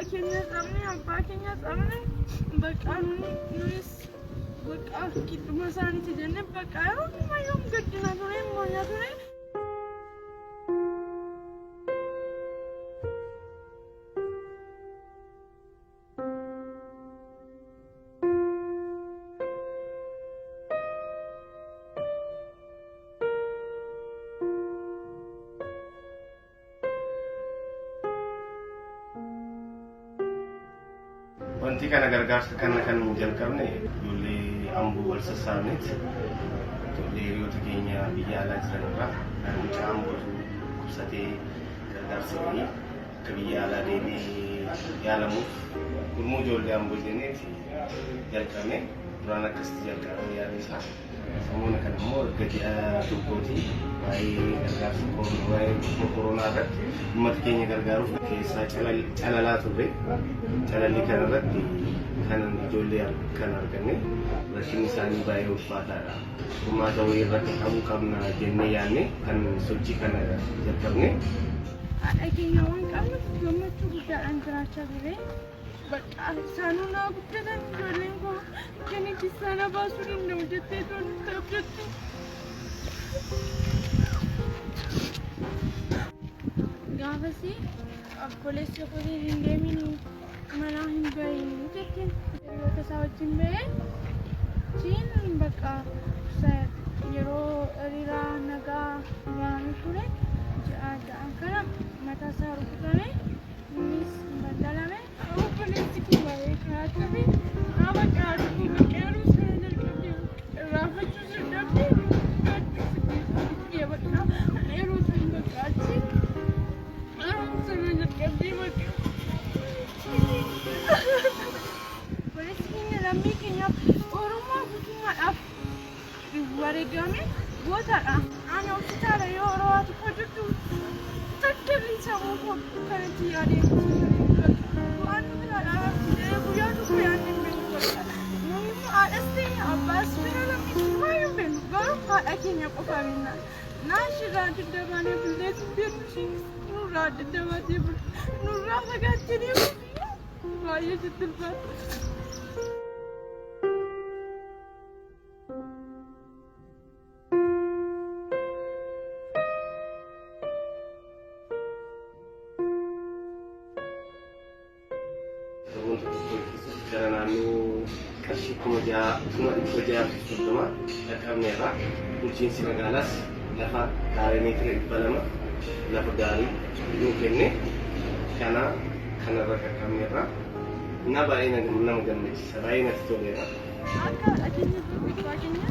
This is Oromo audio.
Haadha keenya qabne, abbaa keenya qabne, bakka nunis bakka gidduma isaaniiti jenne, bakka yeroo hundumaa yoom gaddina ture, moonyaa ture. Wanti kana gargaarsa kana kan jalqabne ijoollee Amboo wal sassaabnetti, ijoollee hiriyoota keenya biyya alaa jiran irraa mucaa Ambootu dhukkubsatee, gargaarsa wayii akka biyya alaa deemee yaalamuuf gurmuu ijoollee Amboo jenneeti jalqabne. Duraan akkasitti jalqabame yaadni isaa. Samoona kana immoo erga ji'a tokkooti waa'ee gargaarsa waa'ee dhukkuba koronaa irratti uummata keenya gargaaruuf keessaa calalaa turre. Calallii kana irratti kan ijoollee kan arganne rakkinni isaanii baay'ee ulfaataadha. Furmaata wayii irratti qabuu qabna jennee yaadne kan sochii kana jalqabne. Haadha keenya waan qabnuuf gammachuu guddaadhaan jiraachaa turre. Bakka isaanuu naa guddatan, ijoolleen koo kana keessaa na baasuu danda'u jettee toon abdatti. Gaafasii obboleessa kootiin hin deemin, manaa hin bahin jetteen, hiriyoota isaa wajjin bahee achiin bakka yeroo hiriira nagaa bahanii ture, ji'a 6 kana mataa isaa rukutame, innis daldalame. Obboleessi koo baay'ee karaa ture. Nama qaaduu qeeruu sana jalqabdee irraanfachuu dadhabdee bakka yeroo sana bakka achi yeroo sana jalqabdee bakka. Obboleessi keenya lammii keenyaaf, Oromoo guutummaadhaaf wareegame gootaadha. Ani hospitaala yoo yeroo tokko jirtu takka illee sammuu koo kanatti yaadee waan nu biraa dhaabatti guyyaa tokko yaadne hin beeknu bakka. Nuyi immoo haadhas ta'e abbaas bira lammii maayyuu hin beeknu, garuu haadha keenya qofa beekna. Naa ishirraa adda baanee bullees hin beeknu, isheenis nurraa adda baatee bulte, nurraa fagaattee deemuuf baay'ee sitti ulfaata. Saboota tokko keessatti gara naannoo qarshii 6,630,000 dhaqqabneerra. Bulchiinsi magaalaas lafa kaaree meetira 200 lafa gaarii nuu kenne, kana kanarra qaqqabneerra. Na baay'ee nama gammachiisa, baay'ee natti toleera. Akka haadha keenya fi abbaa keenya